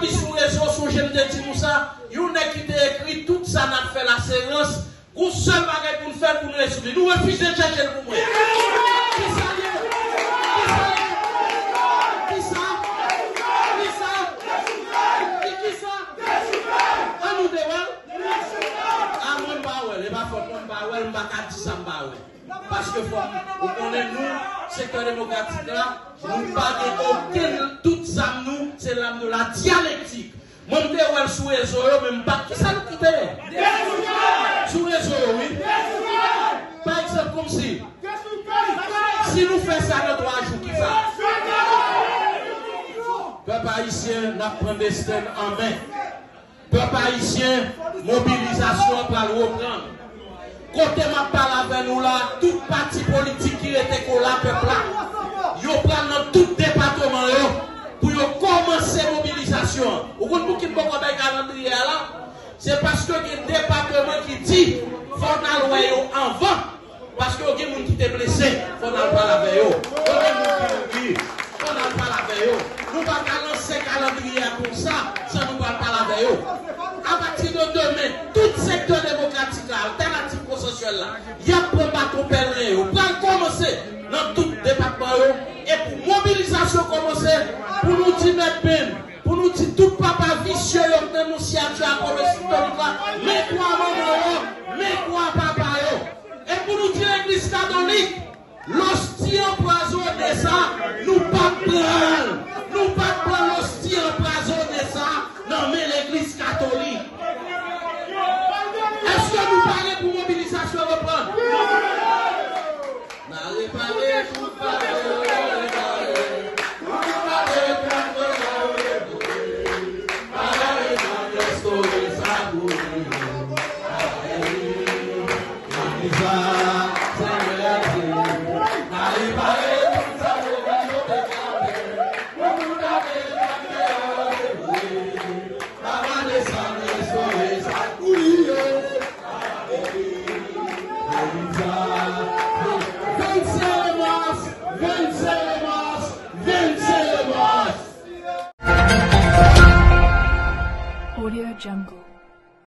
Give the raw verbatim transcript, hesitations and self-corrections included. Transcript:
Sou rezo, sonje m te di nou sa, yon nèg ki te ekri tout sa n ap fè la se rans, gon sèl bagay pou n fè l, pou n rezoud li. Nou refize chèche l pou mwen. Kisa l ye? Kisa l ye? Kisa? Kisa? Ki kisa? An nou te wè l? A mwen m pa wè l, e pa fòt mwen m pa wè l, m pa ka di sa m pa wè. Paske fò ou konnen nou, sektè demokratik la, nou pa gen okenn tout zam nou, se l'arme de la dialectique. Mwen m te wè l sou rezo yo, men m pa kisa nou kite. Sou rezo yo, wi. Pa egzanp, kòmsi, si nou fè sa nan twa jou, kisa? Pèp ayisyen, n ap pran desten n an men. Pèp ayisyen, mobilizasyon an pral reprann. Kote m ap pale avè nou la, tout pati politik ki rete kola pèp la, yo pral nan tout depatman yo pou yo kòmanse mobilizasyon an. Ou konn poukisa m poko bay kalandriye a la? Se paske gen depatman ki di fò n al wè yo anvan. Paske yo gen moun ki te blese, fò n al pale avè yo. Yo gen moun ki mouri, fò n al pale avè yo. Nou pa ka lanse kalandriye a konsa san nou pa al pale avè yo. Apati de demen, tout sektè demokratik la, altènativ konsansyèl la, y ap pran baton pèlren yo. Pral kòmanse nan tout depatman yo. E pou mobilizasyon kòmanse, pou nou di Mèt Ben, pou nou di tout papa visye yo k nan Nonsyasyon ak Pwomès Istorik la, men kwa manman yo, men kwa papa yo. E pou nou di legliz katolik, losti anpwazonnen sa, nou p ap pran l. Nou p ap pran losti anpwazonnen sa nan men legliz katolik. Èske nou pare pou mobilizasyon reprann? N a repare tout bagay yo repare. Tout bagay yo repare. Bagay yo repare, restore sa pou nou. Bagay yo repare. Audio Jungle.